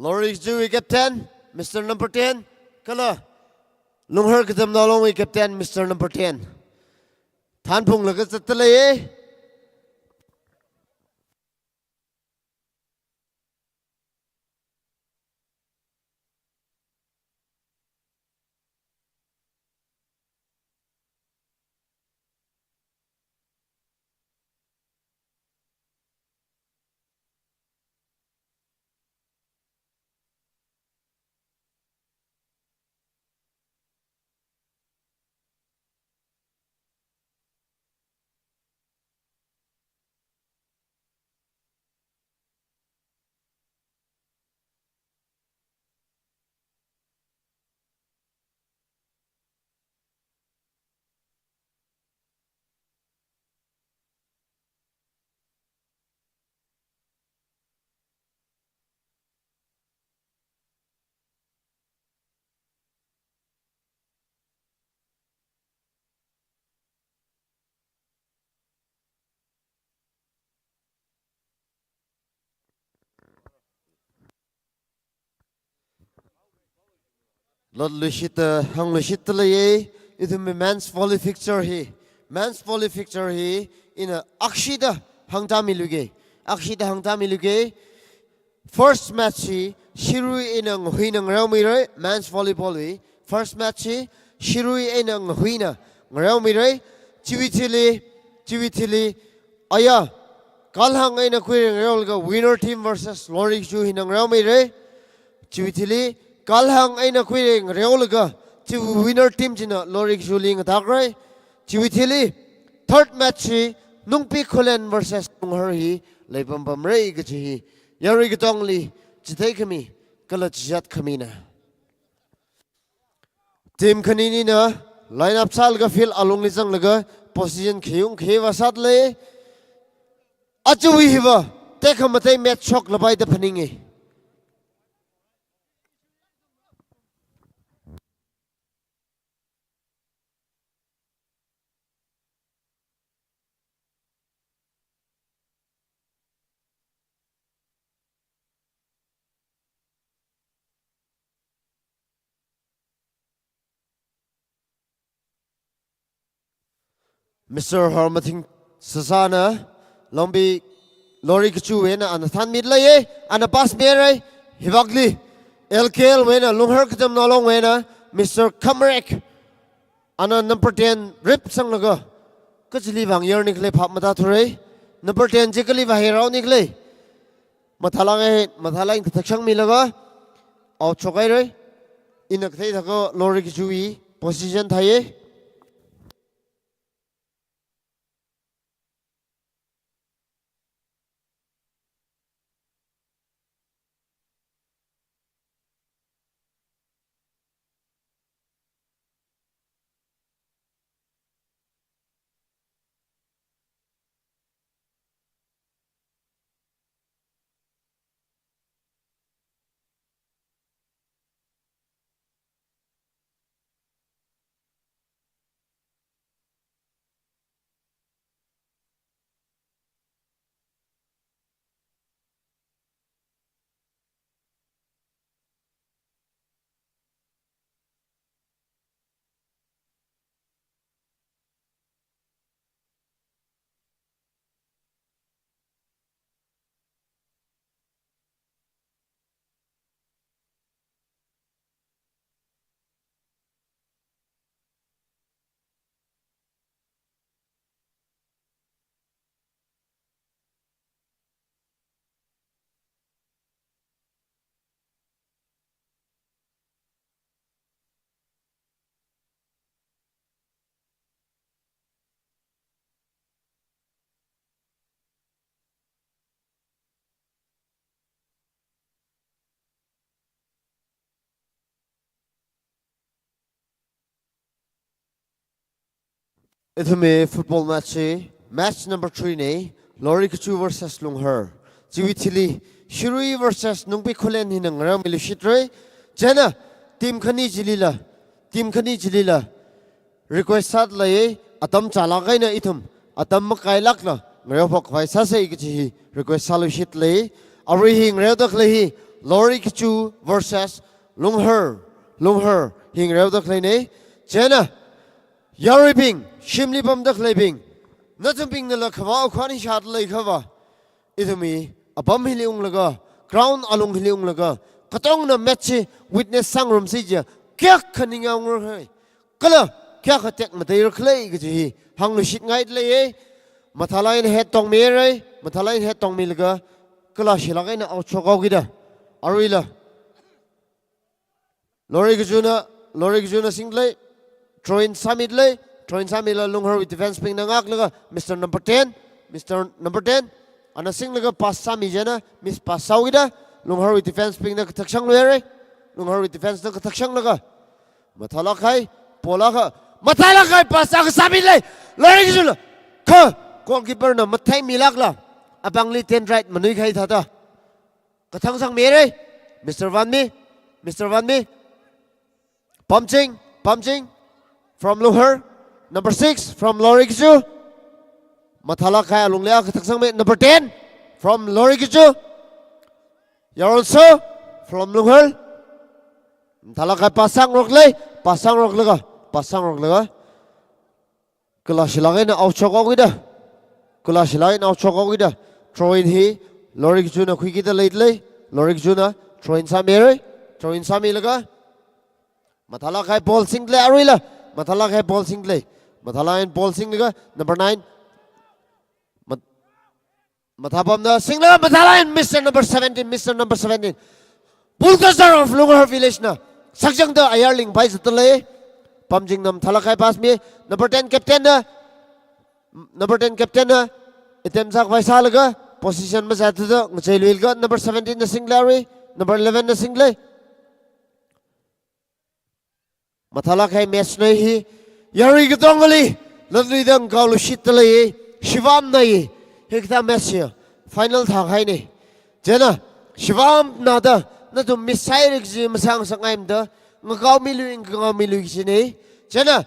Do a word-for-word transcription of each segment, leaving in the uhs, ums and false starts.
Lorikachuwui captain, Mister number ten, kala Lunghar Katamnaolongwui captain, Mister number ten. Thanphunglaga zattalei. Lotluishitta, hāngluishittalei, ithumwui men's volley fixture hi. Men's volley fixture hi, ina akshida hāngtāmiluge. Akshida hāngtāmiluge. First match hi, Shirui eina Ngahuina ngareomirei, men's volleyball wui. First match hi, Shirui eina Ngahuina ngareomirei. Chiwui thili, chiwui thili, aya, Kalhang eina Kuirei ngareolaga winner team versus Lorikachu hina ngareomirei. Chiwui thili, Kalhang eina Kuirei ngareolaga, chiwui winner team china Lorikachuli ngatākrei. Chiwui thili, third match hi, Nungpi Khullen versus Lunghar hi leipampamrei kaji hi yarui katongli chitheikami kala chiyātkhamina. Team khani nina line up sālaga field alungli zanglaga position khayung khayā vāsālei. Aja hiva tekhamatei match shoklapai da phaninge. Mister Hormathing Sasana, Longbi Lorikachuwui eina ana thanmitlei, ana pass mirei, hivakli L K L wui eina, Lunghar Katamnaolongwui eina, Mister Khamrek, ana number ten rip sanglaga, kachili vāngyarnikhalei phap matāthurei, number ten chi kali vāhai raonikhalei. Mathālānge, mathālānge thakshangmilaga, out shokhairei. Ina kathei thākha Lorikachuwui position thāiye. Ithumwui football match hi match number three nei, Lorikachu versus Lunghar. Chiwui thili, Shirui versus Nungpi Khullen hina ngareomiluishitrei. Chieina, team khani chilila, team khani chilila request sālei, atam chālāk eina ithum atam makailākla ngareophok khavai sāsei kaji hi request sāluishitlei. Arui hi ngareodakhalei hi Lorikachu versus Lunghar, Lunghar hi ngareoda khaleina. Chieina yaruibing, shimli pamda khaleibing, nathumbingnala khavā khani shāda leiakhava, ithumwui apam hili unglaga, ground alung hili unglaga, katongna match chi witness sāngarumsa jiakha ning yaongarhai. Kala kayākha tekmatei rākhala kaji hi hāngluishitngaida leiya. Mathālāk eina head tongmirai, mathālāk eina head tongmilaga, kalāshilāk eina outshok haokida. Aruila Lorikachuna, Lorikachuna singda lei, throw-in sāmida lei, throw-in sāmila Lungharwui defence bingna ngaklaga, Mister number ten, Mister number ten, ana singlaga pass sāmi chieina, miss pass sāhaokida, Lungharwui defence bingna kathak shangluirai, Lungharwui defence na kathak shanglaga, mathālāk kahai, ball akha, mathālāk kahai pass akha sāmida lei, Lorikachuna, kha, goalkeeper na matheimilākla, apāngli ten right manuikahai thāda kathang sangmirai, Mister Vanmi, Mister Vanmi, Pamching, Pamching, from Lunghar, number six, from Lorikachu, mathālāk kahai alungli kathak sangmi, number ten, from Lorikachu, Yaronso, from Lunghar, mathālāk kahai pass sāngarokda lei, pass sāngaroklaga, pass sāngaroklaga, kalāshilāk eina outshok haokida. Kalāshilāk eina outshok haokida. Throw-in hi Lorikachuna khuikida leida lei. Lorikachuna throw-in sāmirai. Throw-in sāmilaga, mathālāk kahai ball singda lei aruila. Mathālāk kahai ball singda lei. Mathālāk eina ball singlaga, number nine. Mat-, Mathāpamna singlaga mathālāk eina Mister number seventeen, Mister number seventeen. Bulldozer of Lunghar Village na sakchangda ayar lingpai zatda lei. Pamchingna mathālāk kahai pass mi, number ten captain na, number ten captain na attempt sākhavai sālaga, position mazatda ngacheiluilaga, number seventeen na singda lei arui, number eleven na singda lei. Mathālāk kahai match na hi, yarui katongali latluida ngakaoluishitda lei, Shivam na hi, hikathā match hi final thākahaina. Chieina, Shivam na da, nathum miss sāhaira kaji masāngasakngaimada, ngakaomilu, ngakaomilu kajina. Chieina,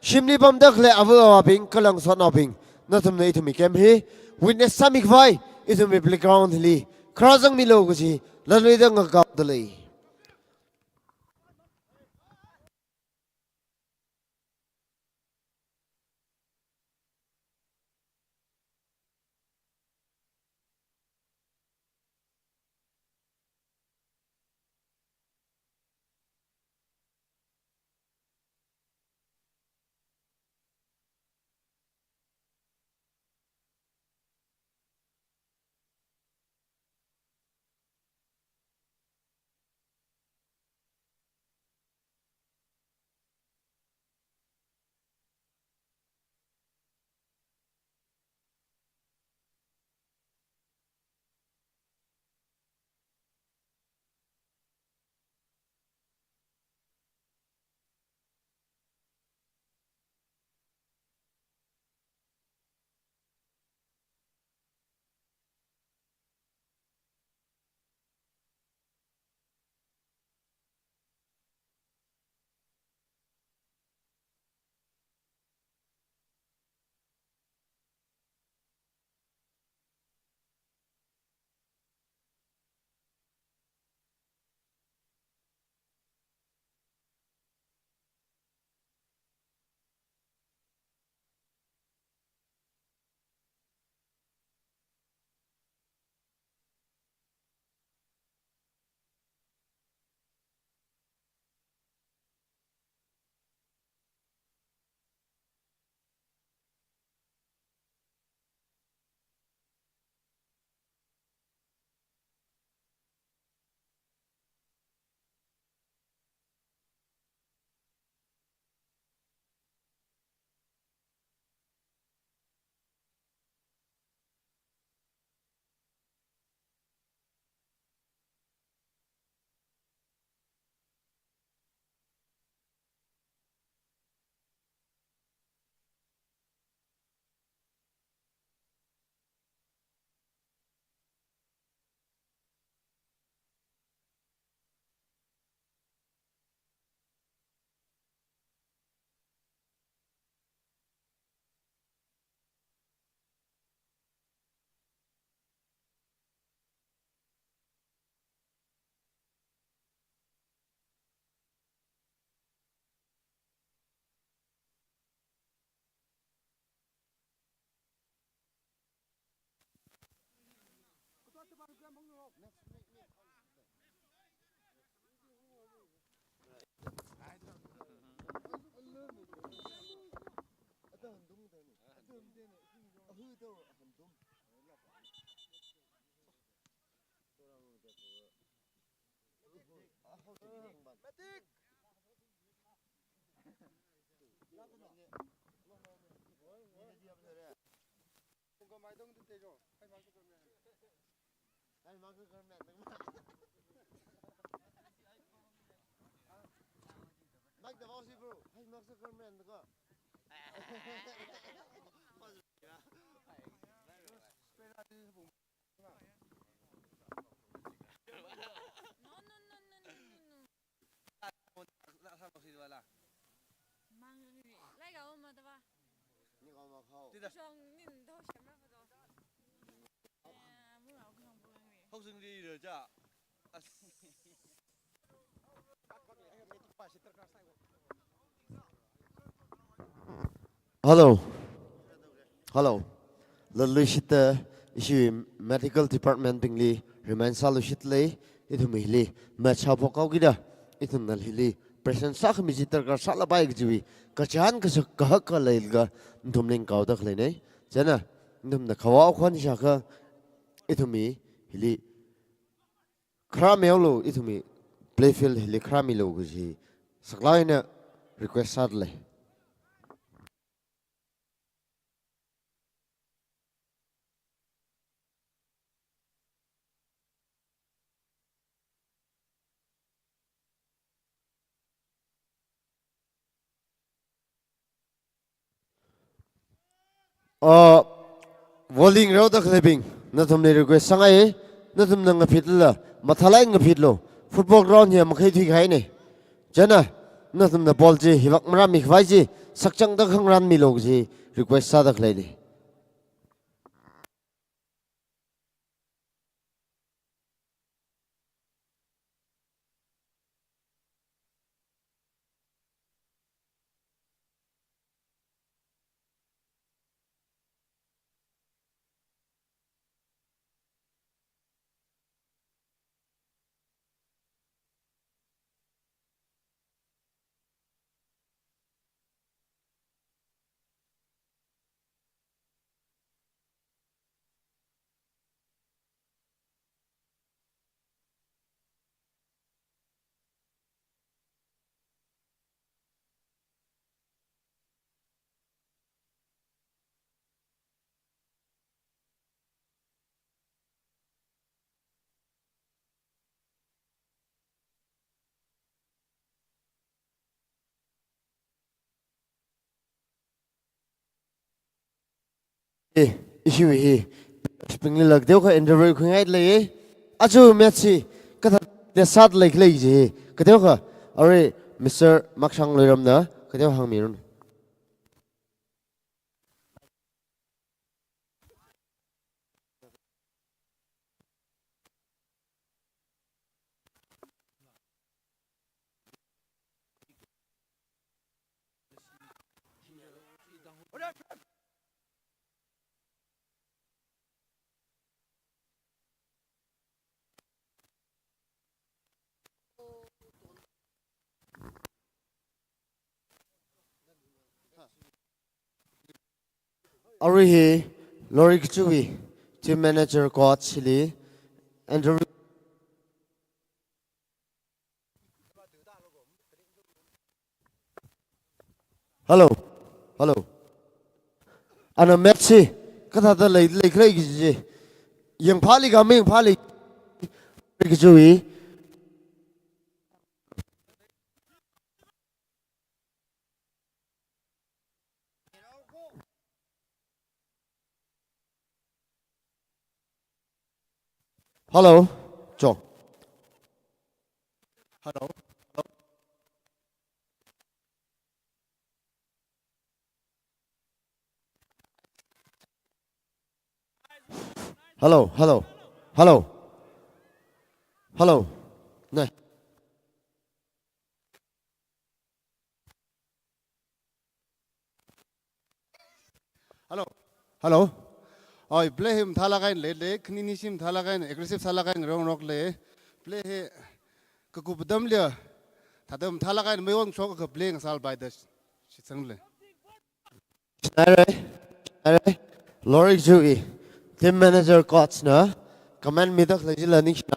shimli pamda khalei āva āvābing, kala ngasotnaobing, nathumna ithumwui game hi witness sāmikhavai, ithumwui playground hili kharā zangmilu kaji latluida ngakaoda lei. Mike the boss, bro. Hai, Mark Zuckerman ko. No, no, no, no, no, no, no. Mang ni, lai ga oma da ba. Ni ga oma khao. Shong nin do shem ra ba do. Eh, mu ra khang bu ni. Hok sing ri re ja. As. Hello. Hello. Latluishitta ishi medical department bingli remind sāluishit lei, ithum hili match haophok haokida, ithumna hili present sākhami chi darkar sālapai kajiwui kachihān kasak kahak akha leilaga nathumli ngakaoda khaleina. Chieina nathumna khavao khon shākha ithum hili kharā mihaolu, ithum play field hili kharā milu kaji saklāk eina request sāda lei. Ah, volley ngareoda khaleibing, nathumli request sāngai, nathumna ngaphit lala, mathālāk eina ngaphitlu, football ground hi makhai thuikahaina. Chieina, nathumna ball chi hivak marāmi khavai chi, sakchangda khangarān milu kaji request sāda khaleina. Eh, ishi hi, spring li lak teokha interview khuingai lei. Aja match hi kathāda sāda lei khalei chi, kateokha, arui Mister Makshang Loiramna, kateokha hāngmiranu. Arui hi, Lori Kachui, team manager coach hili, interview. Hello. Hello. Ana match hi kathāda lei, lei khalei kaji chi, yangphāli ka mayangphāli, Lori Kachui. Hello. Cho. Hello. Hello, hello, hello. Hello. Nai. Hello. Hello. Oi, play hi mathālāk eina leilei, khaninishi mathālāk eina aggressive sālāk eina ngareo ngarok lei. Play hi kakup atamli, thāda mathālāk eina meiwon shok ka play ngasālpai da shitsang lei. Shinai rai, shinai rai. Lorikchu hi team manager coach na command mida khalei chila ningshina.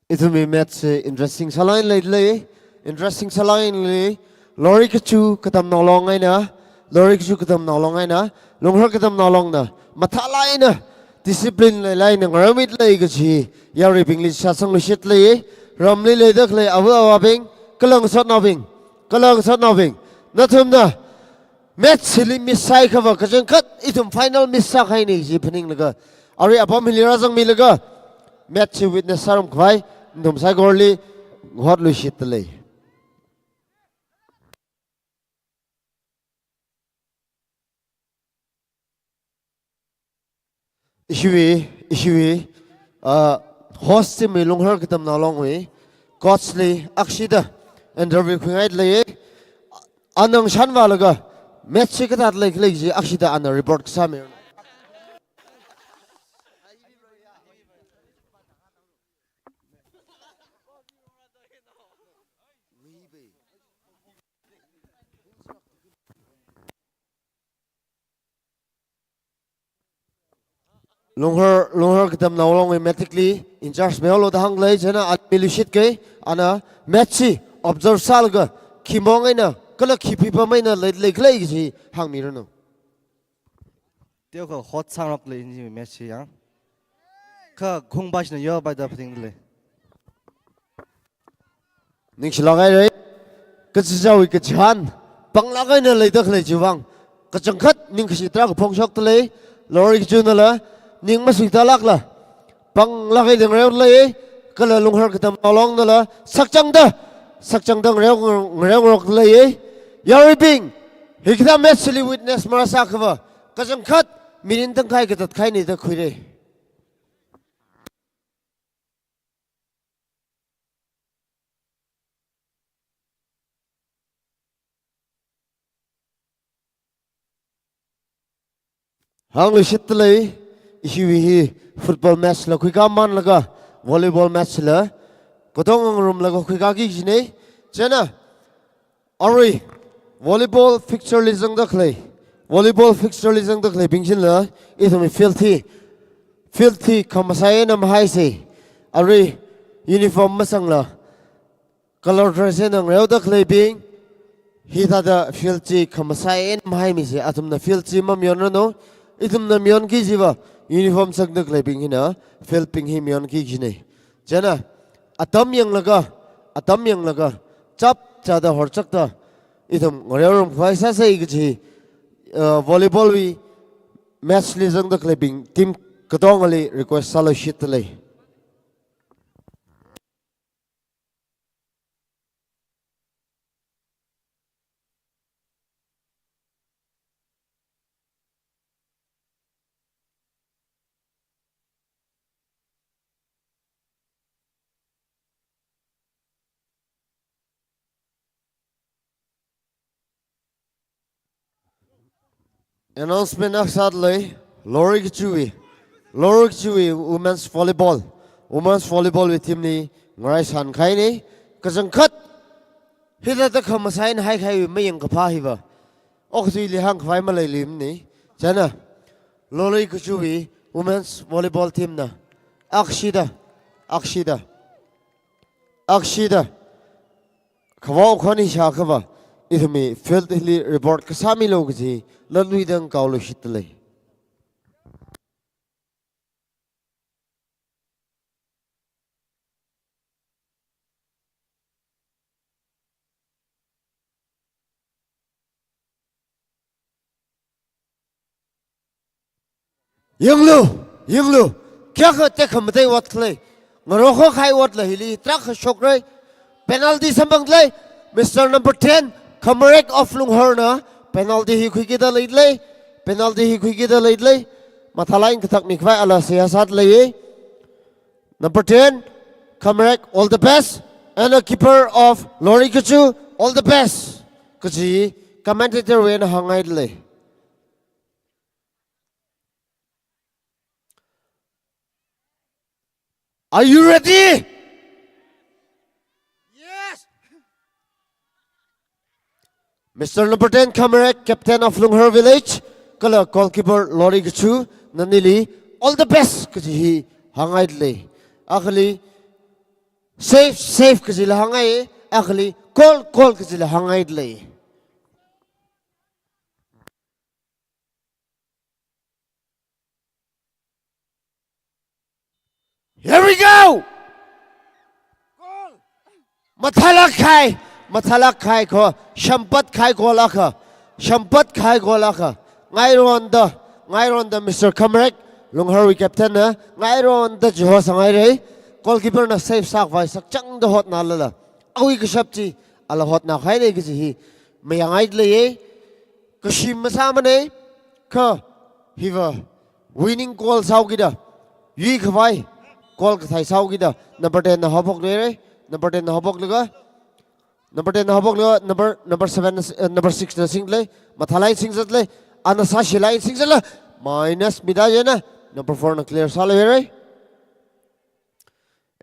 Ithumwui match hi interesting sālāk eina leilei, interesting sālāk eina lei. Lorikchu Katamnao Long eina, Lorikchu Katamnao Long eina, Lunghar Katamnao Longna mathālāk eina discipline leilāk eina ngareomida lei kaji yaruibingli shitsangluishit lei. Ramli leida khalei ava avābing, kala ngasotnaobing, kala ngasotnaobing, nathumna match hili miss sāhaiakhava kachangkhat ithum final miss sākahaina chi phaninglaga, arui apam hili rāzangmilaga match hi witness sārum khavai nathum saikorali ngahotluishit lei. Ishiwui, ishiwui, ah, host team wui Lunghar Katamnao Longwui coach li akshida interview khuingaida lei. Ana ngashan vālaga match hi kathāda leikhala chi akshida ana report kasāmi. Lunghar, Lunghar Katamnao Longwui matchli in charge mihaolu da hānglei, chieina ana miluishit kei, ana match hi observe sālaga khi mong eina, kala khi phipam eina lei, leikhala chi hāngmiranu. Teo kha hot sāngarok lei ina match hi yang. Kha khungba shina yopaida phaning lei. Ningshilāk haira. Kachichāwui kachihān panglāk eina leida khalei chiwui vang kachangkhat ningkashi tarākha phongshokda lei. Lorikchunala ning masuitālākla panglāk eina ngareoda lei. Kala Lunghar Katamnao Longnala sakchangda, sakchangda ngareo, ngareo ngarokda lei. Yaruibing, hikathā match li witness marāsāakhava kachangkhat mirin tangkhai katatkahaina da khuira. Hāngluishit lei, ishiwui hi football match la khuikāmanlaga volleyball match la katonga ngarumlaga khuikāki kajina. Chieina arui volleyball fixture li zangda khalei, volleyball fixture li zangda khaleibing chila ithumwui field hi, field hi khamasai eina mahaisa. Arui uniform masangla color dress eina ngareoda khaleibing, hithāda field chi khamasai eina mahaimisa. Athumna field chi mamayonranu, ithumna mayonki jiva uniform sangda khaleibing hina field bing hi mayonki kajina. Chieina atam yanglaga, atam yanglaga chapchāda horchakta ithum ngareorum khavai sāsa kaji, uh, volleyball wui match li zangda khaleibing team katongali request sāluishit lei. Announcement akha sāda lei, Lorikchuwui, Lorikchuwui women's volleyball, women's volleyball wui team li ngarai sankahaina. Kachangkhat hithāda khamasai eina haikahaiwui mayang kaphā hiva okathuili hāngkhavai maleiluimana. Chieina Lorikchuwui women's volleyball team na akshida, akshida, akshida khavao khon hi shāakhava ithumwui field hili report kasāmilu kaji lanwui tangda kaoluishit lei. Yanglu, yanglu. Kayākha tekhamatei ot khalei. Ngarokho khai otla hili tarākha shokrai. Penalty samphangdalei. Mister Number ten, Khamarek of Lungharna penalty hi khuikida leidalei. Penalty hi khuikida leidalei. Mathālāk eina kathak mikhavai ala seihā sādalei. Number ten, Khamarek, all the best. And a keeper of Lorikachu, all the best. Kaji commentator wui eina hāngngaidalei. Are you ready? Yes. Mister Number ten, Khamarek, captain of Lunghar Village, kala goalkeeper Lorikachu, nanili all the best kaji hi hāngngaidalei. Akhali save, save kajila hāngngai, akhali goal, goal kajila hāngngaidalei. Here we go! Mathālāk khai, mathālāk khai kho, shampat khai goal akha, shampat khai goal akha. Ngaironda, ngaironda Mister Khamarek, Lungharwui captain na, ngaironda chiho sāngairei, goalkeeper na save sākhavai sakchangda hotnālala, awui kashap chi, ala hotnākahainei kaji hi, mayāngaidalei. Kashim masāmanei, kha hiva winning goal sāhaokida, yuikhavai goal kathei sāhaokida, number ten na haophokluirei, number ten na haophoklaga, number ten na haophoklaga, number, number seven na s-, eh, number six na singdalei, mathālāk eina singzatlei, ana sāshilāk eina singzatla, minus mida chieina, number four na clear sāluirei.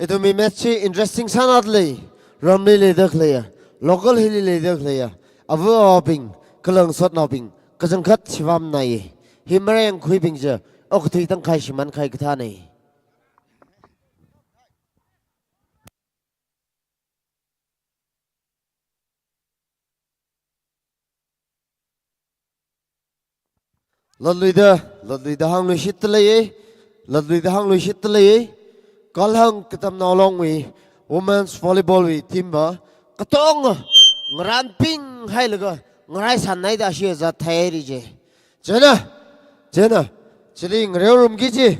Ithumwui match chi interesting sānadalei, ramli leida khaleiya, local hili leida khaleiya, ava avābing, kala ngasotnaobing, kachangkhat shivamnai. Hi marengkhuibing chi, okathui tangkhai shimānkahai kathānei. Latluida, latluida hāngluishitdalei, latluida hāngluishitdalei, Kalhang Katamnao Longwui, women's volleyball wui team va, katonga, ngarānpinghailaga, ngarai sānnaida shi zat thaihairi je. Chieina, chieina, chili ngareorumki ji.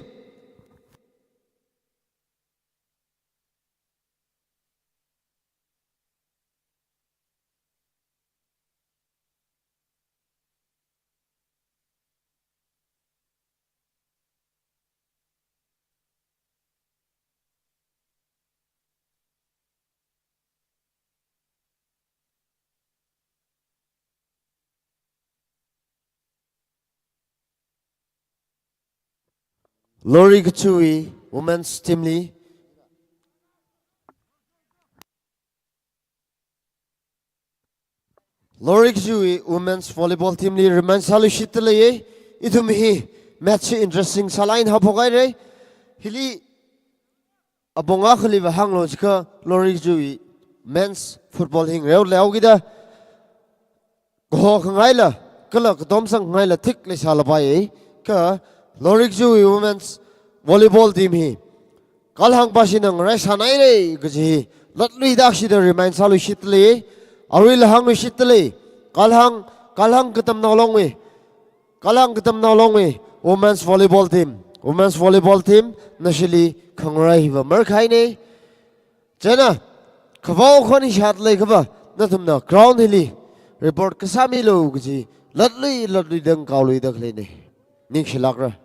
Lorikachuwui women's team li, Lorikachuwui women's volleyball team li remind sāluishitdalei, ithum hi match hi interesting sālāk eina haophokhairei. Hili apong akhaliva hānglu jiakha Lorikachuwui men's football hi ngareohaokida, kaho khangaila, kala katomsang khangaila thik leisālapai, kha Lorikachuwui women's volleyball team hi Kalhang pashina ngarai sānhairei kaji hi latluida kashida remind sāluishitdalei, aruila hāngluishitdalei, Kalhang, Kalhang Katamnao Longwui, Kalhang Katamnao Longwui women's volleyball team, women's volleyball team nashili khangarai hiva markahainei. Chieina, khavao khon hi shatleikhava, nathumna ground hili report kasāmilu kaji latlui, latluida ngakaoluida khaleinei. Ningshilākra.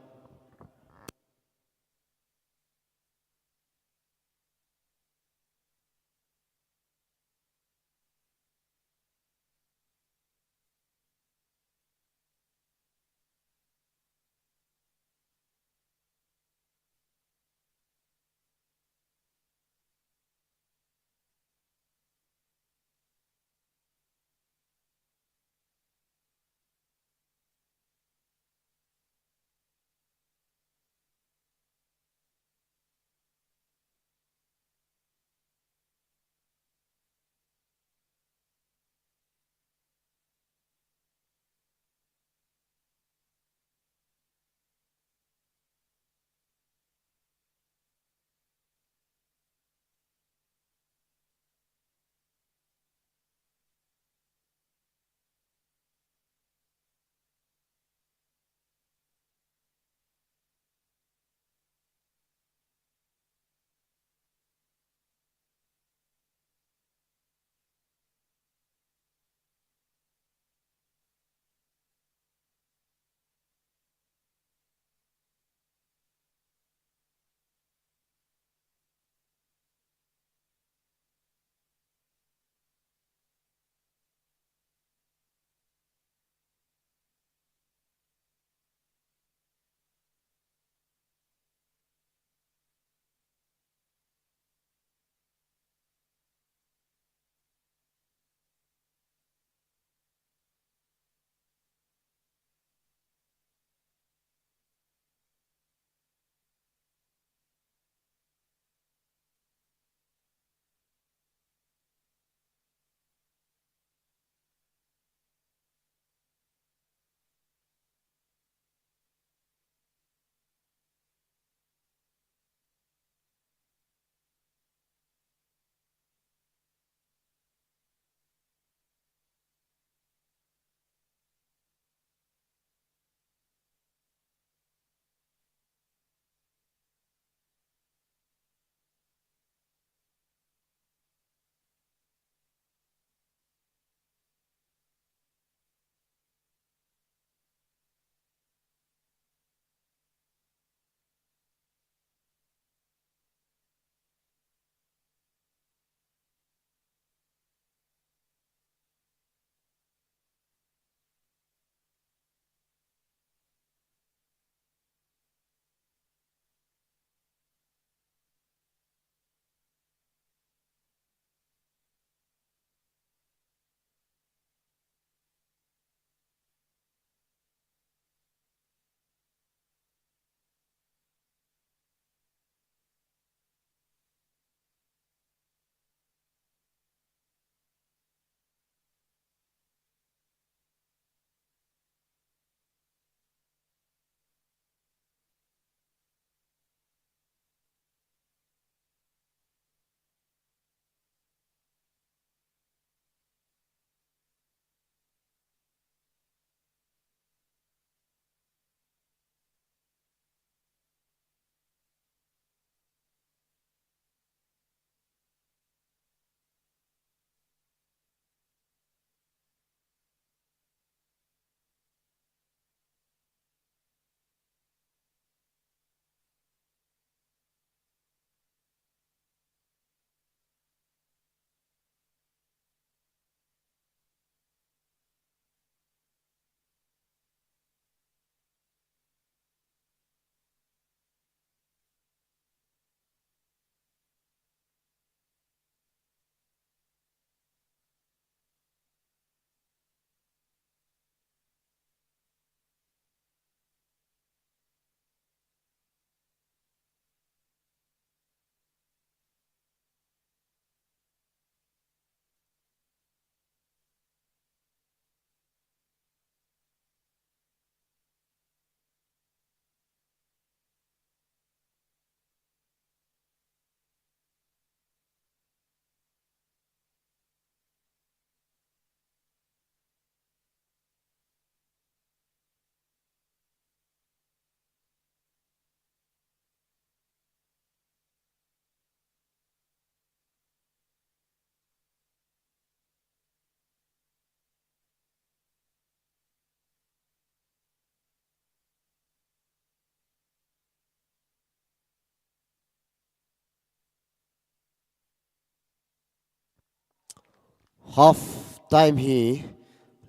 Half time hi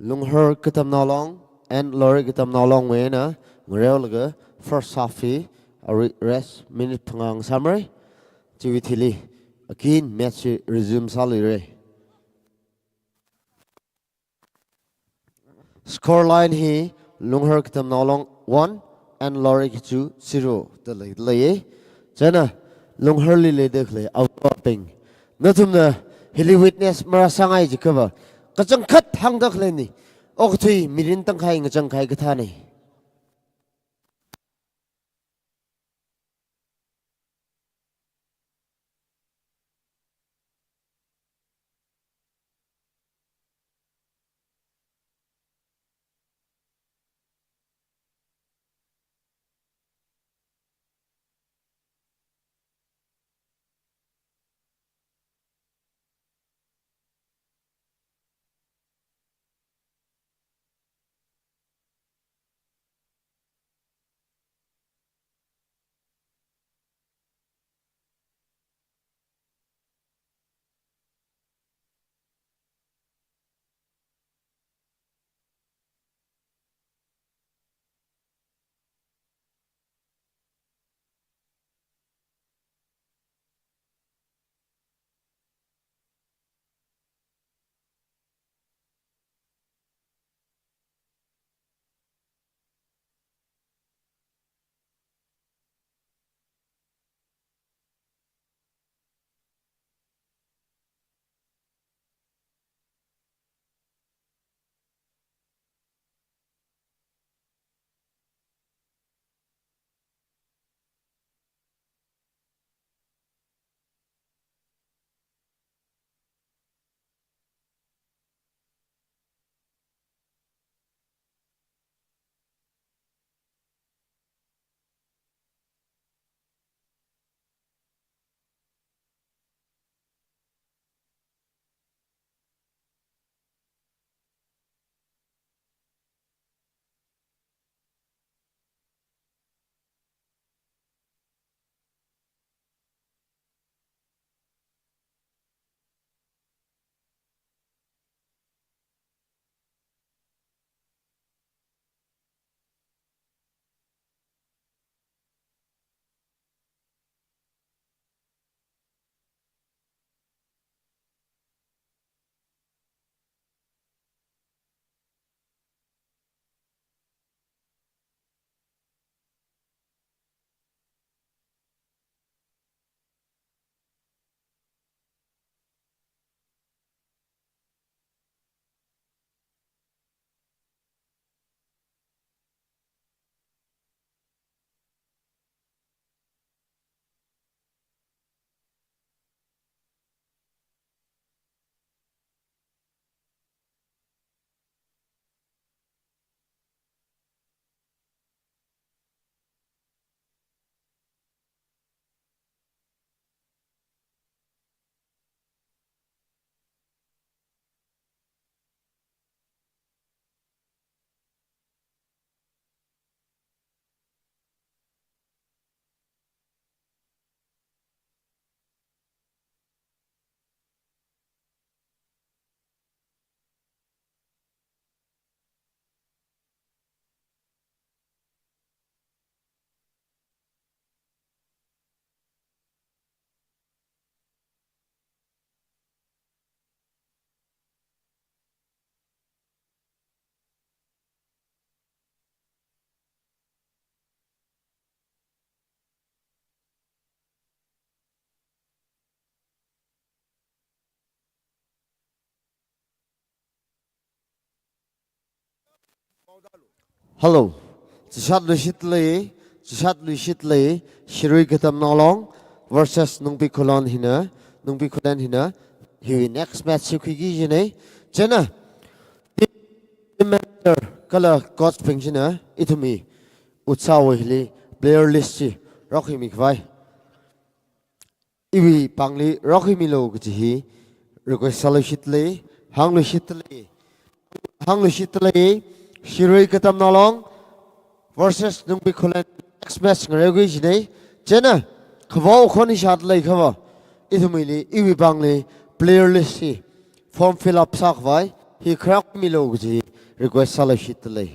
Lunghar Katamnao Long and Lorry Katamnao Long wui eina ngareolaga first half hi arui rest minute phangā sāmara. Chiwui thili again match hi resume sāluira. Score line hi Lunghar Katamnao Long one and Lorry Kachu zero da lei, leiya. Chieina Lungharli leida khalei awo aping, nathumna hili witness marāsāngai jiakhava, kachangkhat hāngda khaleina. Okathui mirin tangkhai ngachangkhai kathāna. Hello. Chishat luishit lei, chishat luishit lei, Shirui Katamnao Long versus Nungpi Khullen hina, Nungpi Khullen hina, hiwui next match hi khuiki kajina. Chieina, team manager kala coach bing china, ithumwui, utsawui hili, player list chi, rākhuimi khavai. Iwui pāngli rākhuimilu kaji hi request sāluishit lei, hāngluishit lei, hāngluishit lei, Shirui Katamnao Long versus Nungpi Khullen next match ngareokhui kajina. Chieina, khavao khon hi shat leiakhava, ithumwuili, iwui pāngli player list hi form fill up sākhavai hi khuirāmilu kaji request sāluishitda lei.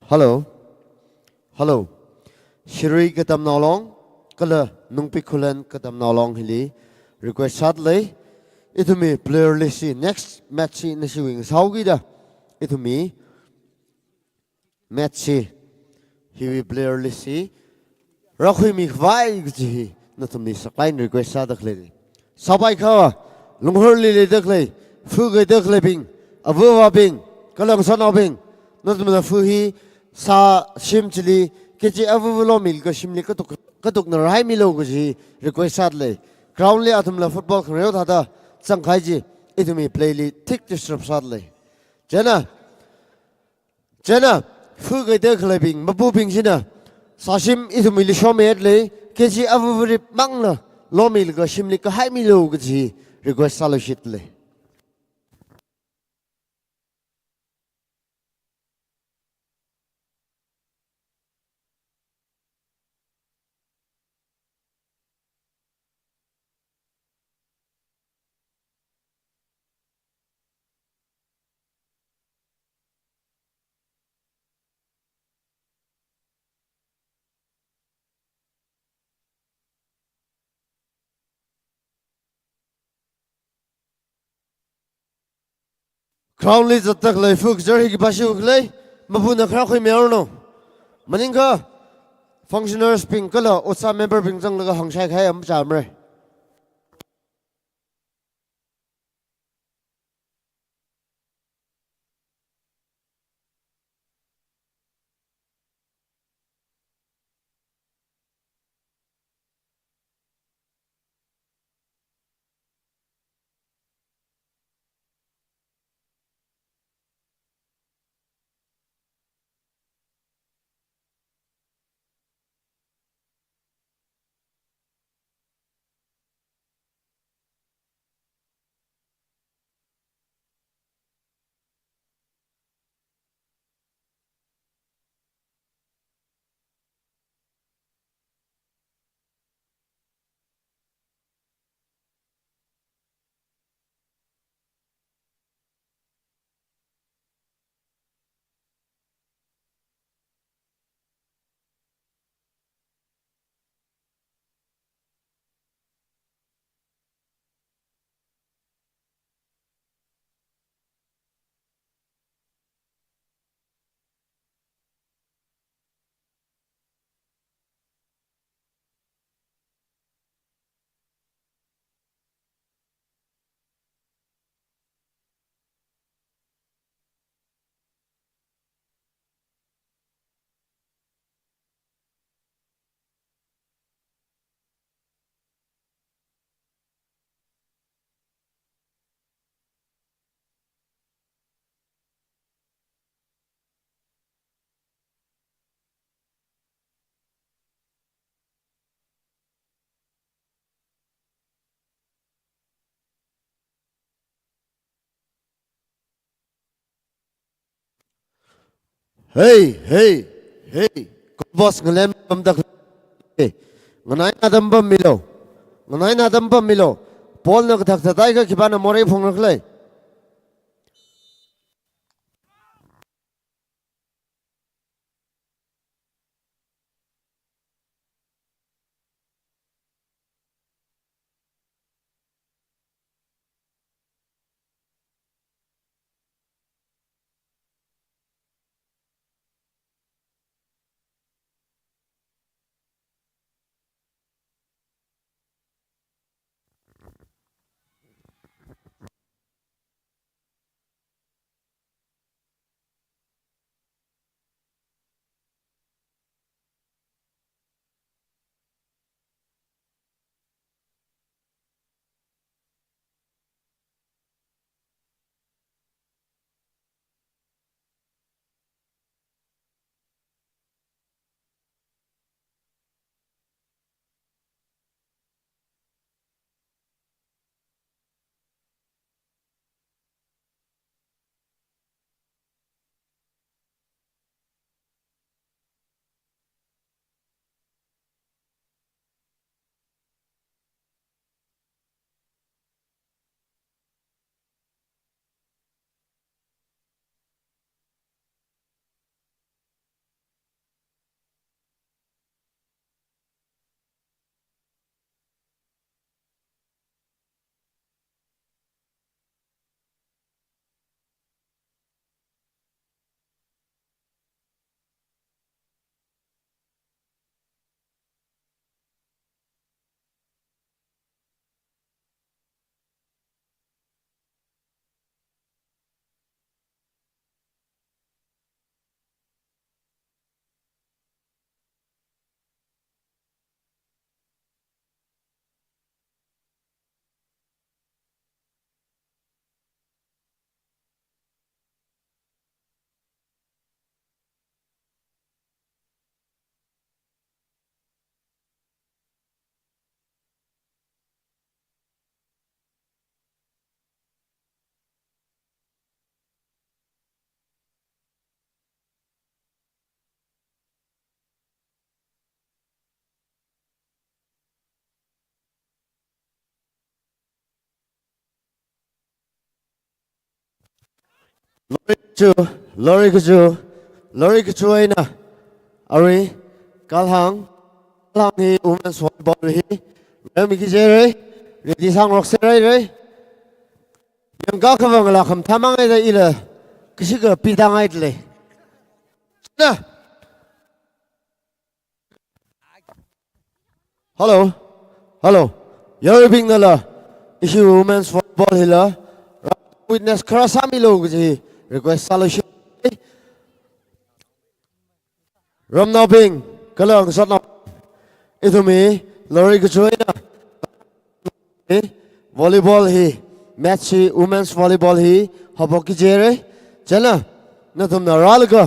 Hello. Hello. Shirui Katamnao Long, kala Nungpikhulen Katamnao Long hili request sāda lei. Ithumwui player list chi next match chi nashiwui ngasaokida ithumwui match chi, hiwui player list chi rākhuimikhavai kaji hi nathumli saklāk eina request sāda khalei. Sāpai kha, Lunghurli leida khalei, fu kaida khaleibing, avāva̱bing, kala ngasotnaobing, nathumna fu hi sāshim chili, kg avāva̱ lomilaga shimli katuk, katukna rāhaimilu kaji request sāda lei. Ground li athumla football khangareo thāda zangkahai chi, ithumwui play li thik disturb sāda lei. Chieina, chieina, fu kaida khaleibing, mapubing china, sāshim ithumwuili shomida lei, kg avāva̱ rip mangna lomilaga shimli kahaimilu kaji request sāluishitda lei. Ground li zatda khalei fu kajar hi khipāshi khalei, mapuna kharā khuimiranu. Maningakha functioners bing kala otsak member bing zanglaga hāngshai kahai amacham re. Hey, hey, hey. Goal post ngalem pamda khalei. Nganaina dam pammilu. Nganaina dam pammilu. Ball na kathak thatai kha khipāna morei phungra khalei. Lori kachu, lori kachu, lori kachu eina arui kalhang, kalhang hi women's volleyball hi rāmiki kaji rei, ready sāngarokserrei rei. Yangkakha vang la khamathā mang eina ila kashika pida ngai dalei. Na. Hello. Hello. Yaruibingnala ishi women's volleyball hila witness khara sāmilu kaji request sālu shi. Ramnaobing, kala ngasotnao. Ithum hi lori kachu eina volleyball hi, match hi, women's volleyball hi haophokki kaji rei. Chieina nathumna rālaga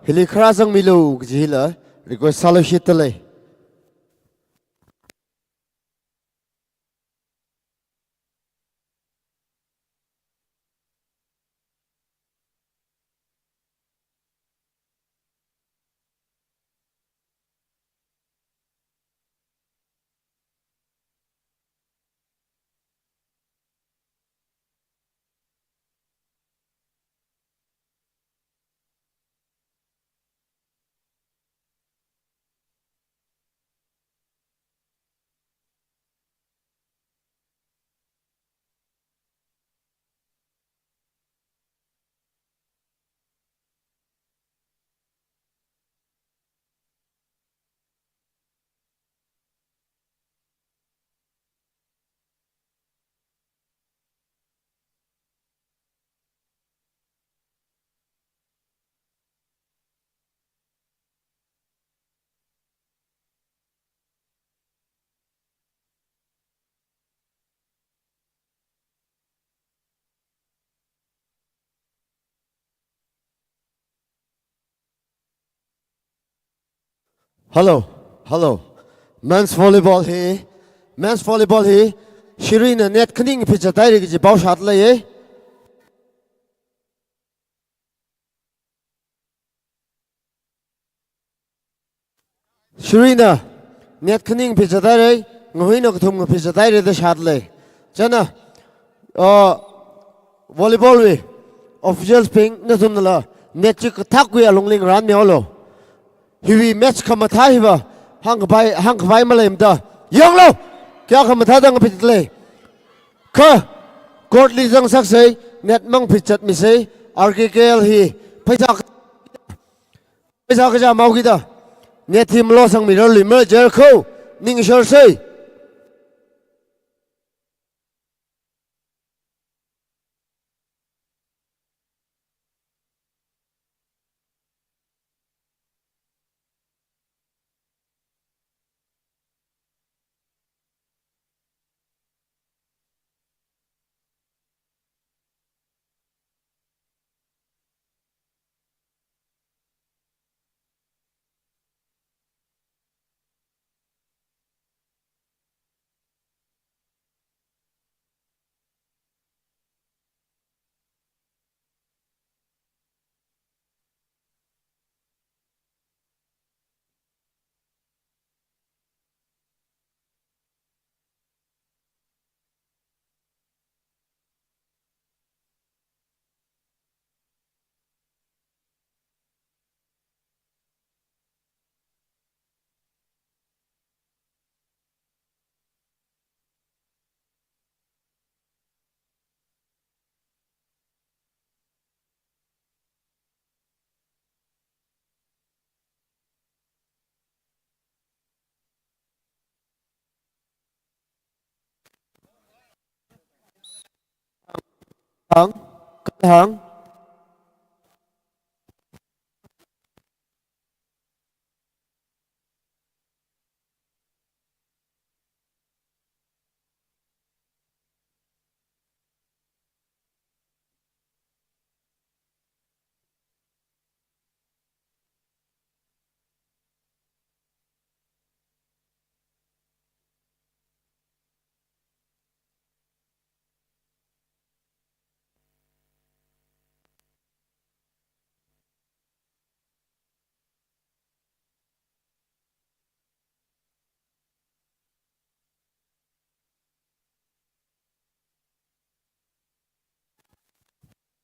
hili khara zangmilu kajila request sālu shi dalei. Hello, hello. Men's volleyball hi, men's volleyball hi, Shirina net khani ngaphit zathaira kaji pao shāda leiya. Shirina net khani ngaphit zathaira, Ngahuina kathum ngaphit zathaira da shāda lei. Chieina, ah, volleyball wui officials bing nathumnala net chi kathak wui alungli ngarānmihaolu. Hiwui match khamathā hiva hāngkhavai, hāngkhavai maleimada. Yanglu! Kayākha mathāda ngaphit lei. Kha, court li zangsaksa, net mangaphit zatmisa, R K K L hi pheisā, pheisā kachā maokida, net hi malosangmirarluimara jiakha, ningsharsa. Hang, hang.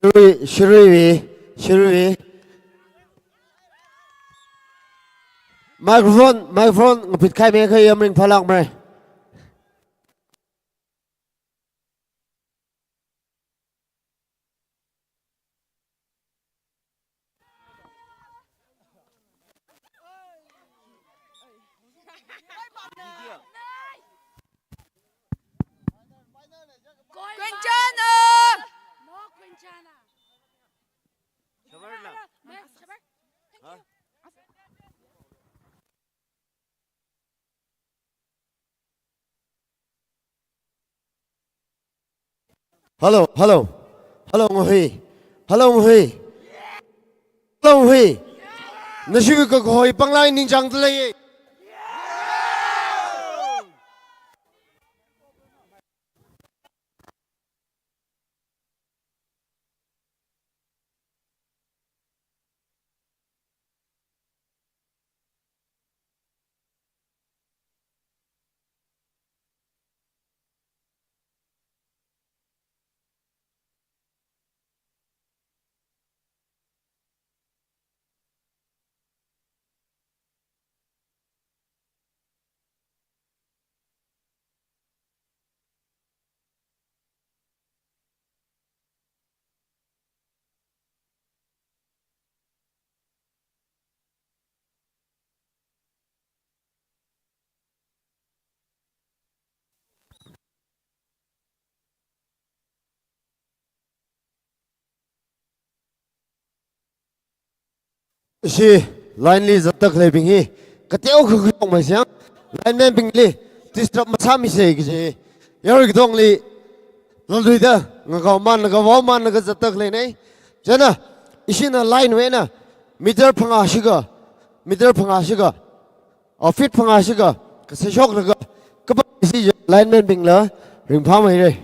Shirui, Shiruiwui, Shiruiwui. Microphone, microphone, ngapit khai me khai yamring phalak mre. Quinchana! Hello, hello. Hello, Ngui. Hello, Ngui. Hello, Ngui. Nashiwui kakahoi panglāk ningchāngda lei. Ishi line li zatda khaleibing hi, kateokha khuishokmei siang, lineman bingli disturb masāmisei kaji, yarui katongli, lalluida, ngakaomanlaga, vaomanlaga zatda khaleinei. Chieina, ishina line wui eina, meter phangā shikha, meter phangā shikha, uh, feet phangā shikha, kasā shoklaga, kapam ishi lineman bingla, ringphāmeirei.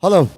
Hello.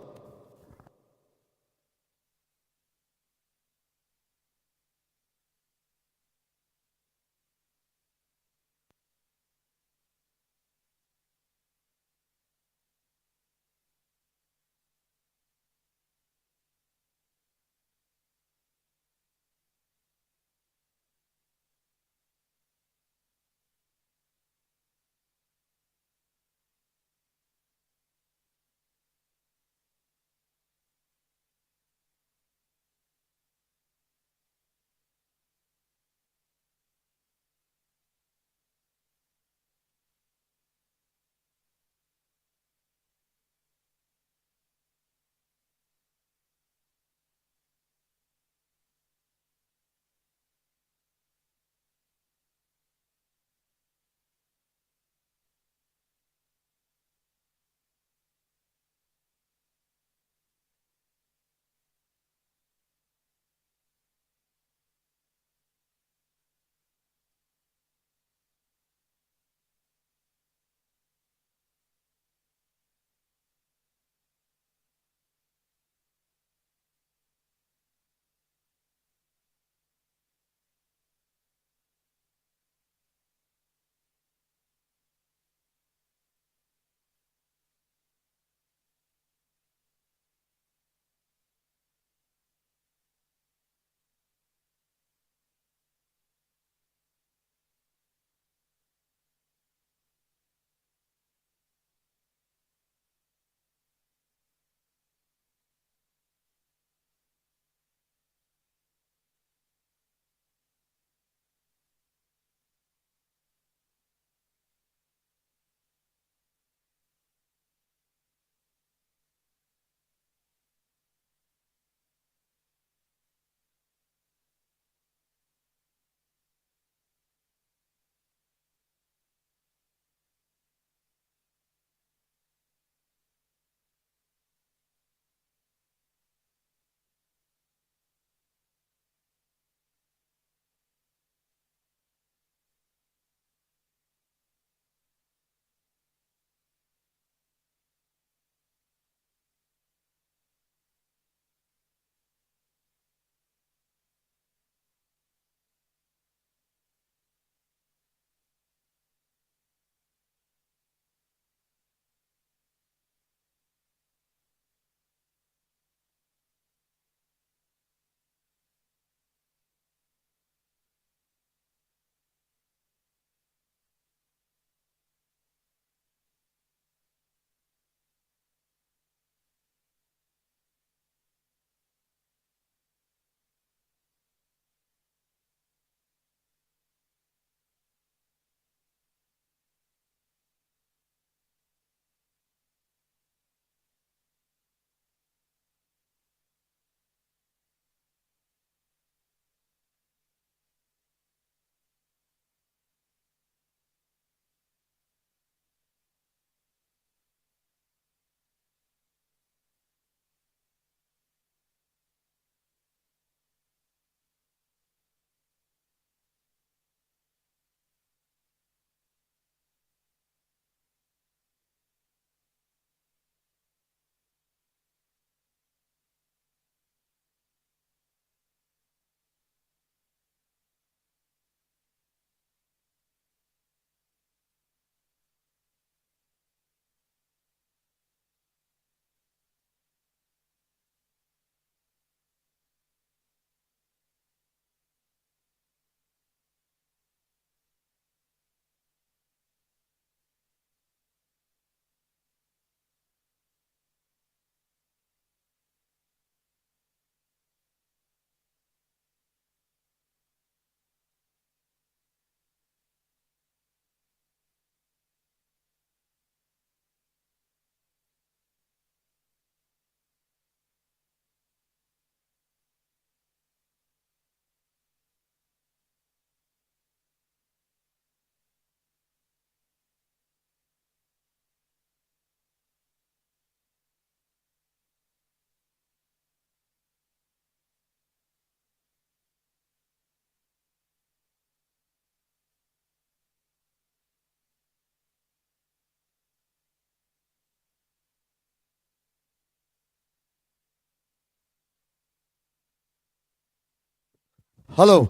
Hello.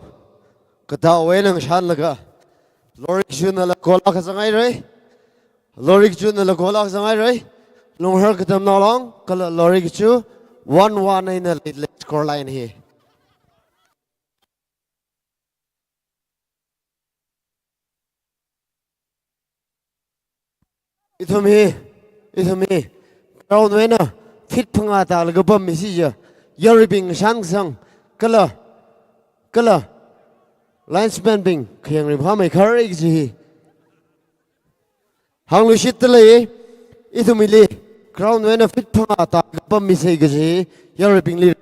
Katā wui ngashanlaga Lorikachu nala goal akha zangngaira. Lorikachu nala goal akha zangngaira. Lunghar Katamnao Long kala Lorikachu one one eina leilei score line hi. Ithum hi, ithum hi ground wui eina feet phangā tālaga pammi si ja. Yaruibing ngashan kasang kala, kala linesman bing khayang rimphāmei kharei kaji hi hāngluishitda lei. Ithum hili ground wui eina feet phangā tālaga pammi sei kaji hi yaruibingli.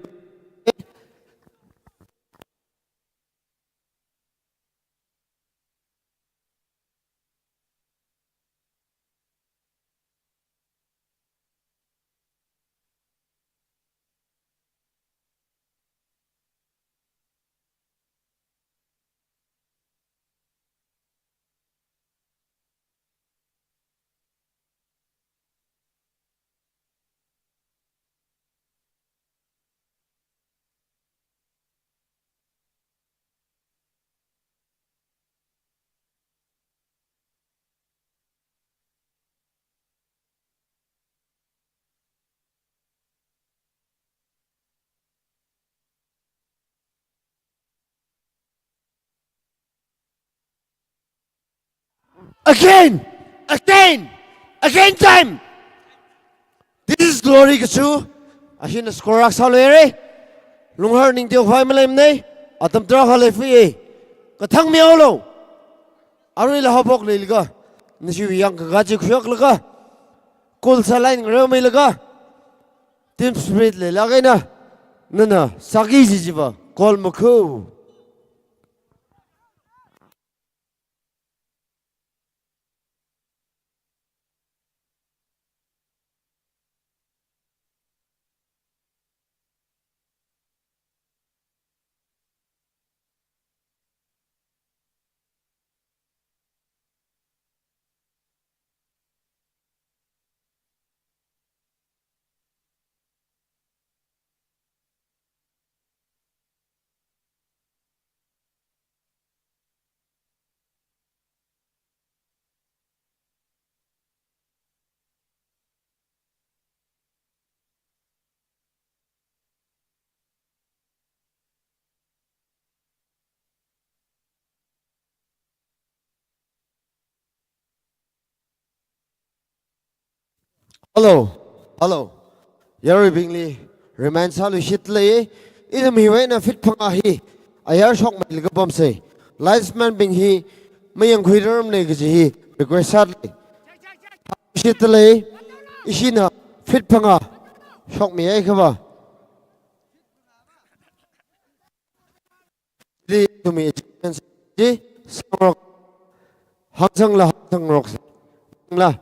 Again! Again! Again time! This is Lorikachu. Ashina score akha sāluira. Lunghar ningteo khavai maleimanei. Atam tarākha leifui. Kathang mihaolu. Aruila haophok leilaga, nashi yangkakā chi khuiaklaga, goal sālai ngareomeilaga, team spirit leilāk eina nana sāki jijiva goal makhu. Hello, hello. Yaruibingli remind sāluishitda lei. Ithum hiwui eina feet phangā hi ayar shokmeilaga pamsei. Linesman bing hi mayangkhui rarmanei kaji hi request sālei. Shitda lei, ishina feet phangā shokmihai khavā. Li tumi achievement chi sangrok, hāngsangla hāngsangrok la.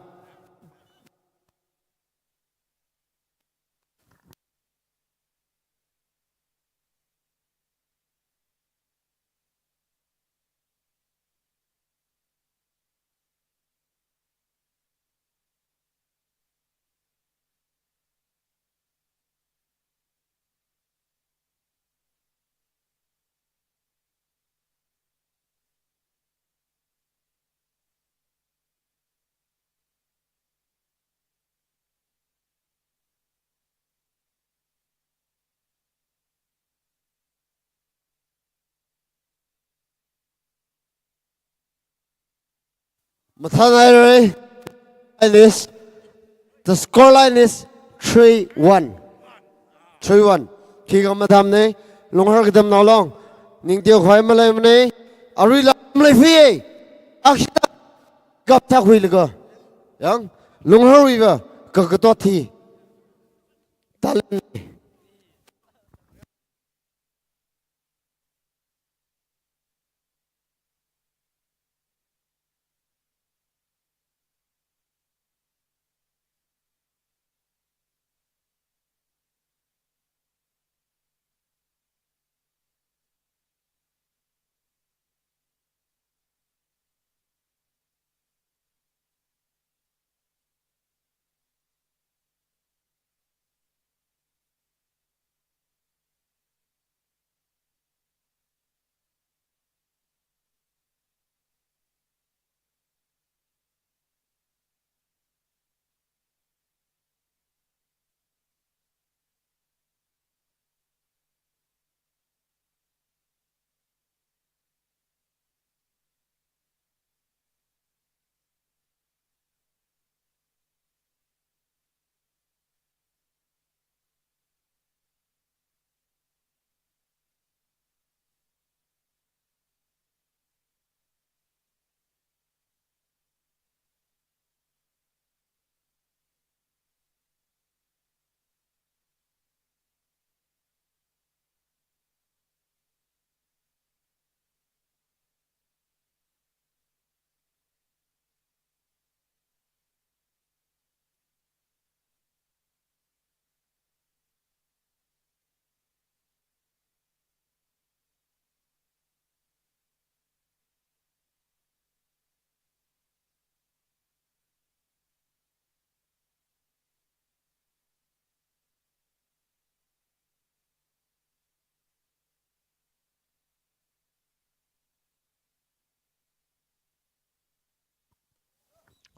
Mathānhaira. Line is, the score line is three one. Three one. Khikha matamnei, Lunghar Katamnao Long ningteo khavai maleimanei, aruila maleifui. Akshita kaptha khuilaga, yang, Lungharwui va kakatot hi talent.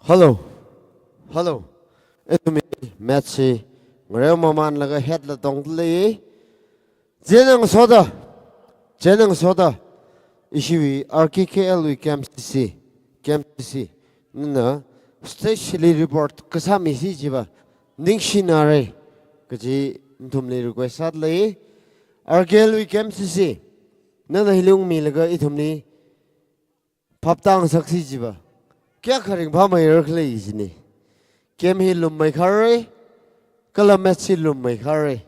Hello. Hello. Ithumwui match hi ngareo mamanlaga hetla tongda lei. Chieina ngasoda, chieina ngasoda, ishiwui R K K L wui K M C C, K M C C, nana stage li report kasā misi chiva ningshinare kaji nathumli request sāda lei. R K L wui K M C C, nana hili ungmilaga ithumli phaptāngasaksi chiva kayākha ringphāmeirakhala jina. Game hi lummeikharei, kala match hi lummeikharei.